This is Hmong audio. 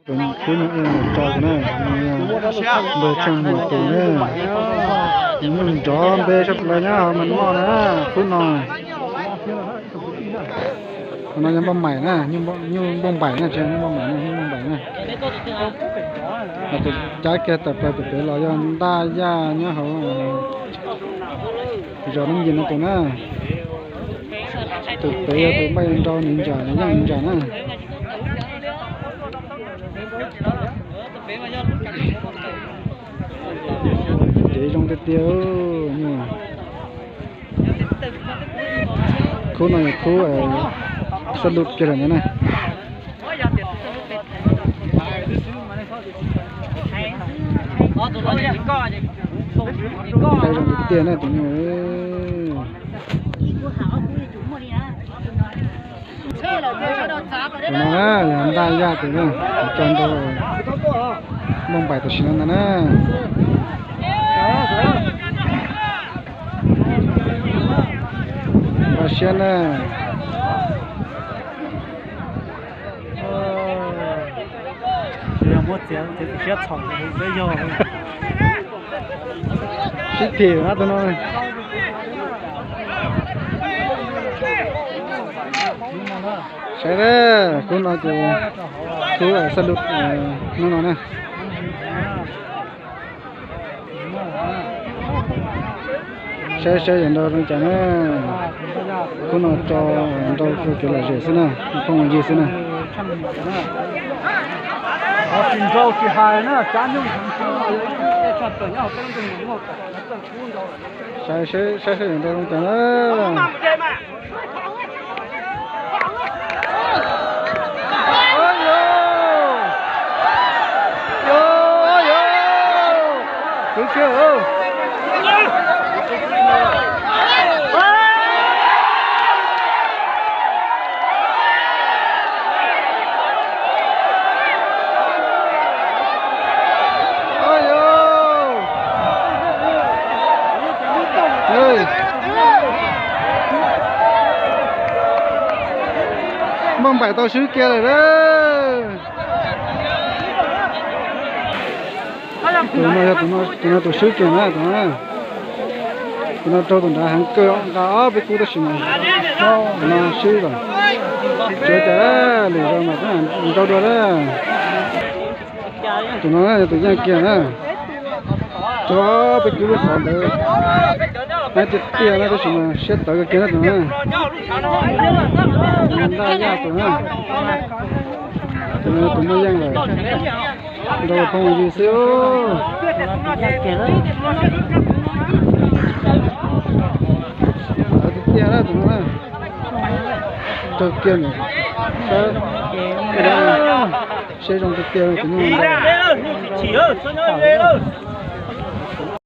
Tus khub no ej tso tus na, npawg Tsheej Muas tus na, nyuj nrov npe sab plaws nyob hauv mas noj na, khub no. Qhov no yog npauj npaim na, nyuj npauj npaim na, tsis yog nyuj npauj npaim na, nyuj npauj npaim na. Tus cav kiag tawm plaws pem pem los yog Ntaj Yaj nyob hauv zos Neeb Yis no tus na. Tus pem yog tus npaj nrau Niv Ntsam, Yeej Niv Ntsam na. Kev zoo tiag tiag. Khub no yog khub xab lub kiag lawm no na. Zoo tiag tiag na tus no. Tus no na yog Ntaj Yaj tus na, tus coj nrau npauj npaim tam sim no ntag na. Npaj siab na. Yog muab txiav, txiav txim siab txhaum, peb yog sib thim na tus no. Saib, khub no ces khub xab lub hnub no na. Saib saib yuav nrau zoo cas na. Khub no tso nrau kev lom zem xwb na, phooj ywg xwb na. Saib saib yuav nrau zoo cas na. Npauj npaim tau swb kiag lawm. Tus no yog tus no tus swb kiag na, tus no na. Tus no raug tus nrad heev kawg, nqa ob peb kub tab sis mas tus no swb lawm. Tsis ua cas, lwm zaus mas nrau dua na. Tus no yog tus yeej kiag na. Raug ob peb kub lub qhov ntawd, nab tiag tiag na, tab sis mas siab tawv kawg kiag na tus no. Tus no Ntaj Yaj tus na. Tus no tus muaj yeej lawm. Nrau phooj ywg xwb. Tawv tiag tiag na tus no na. Raug kiag nws, saib, saib zoo tiag tiag tus no.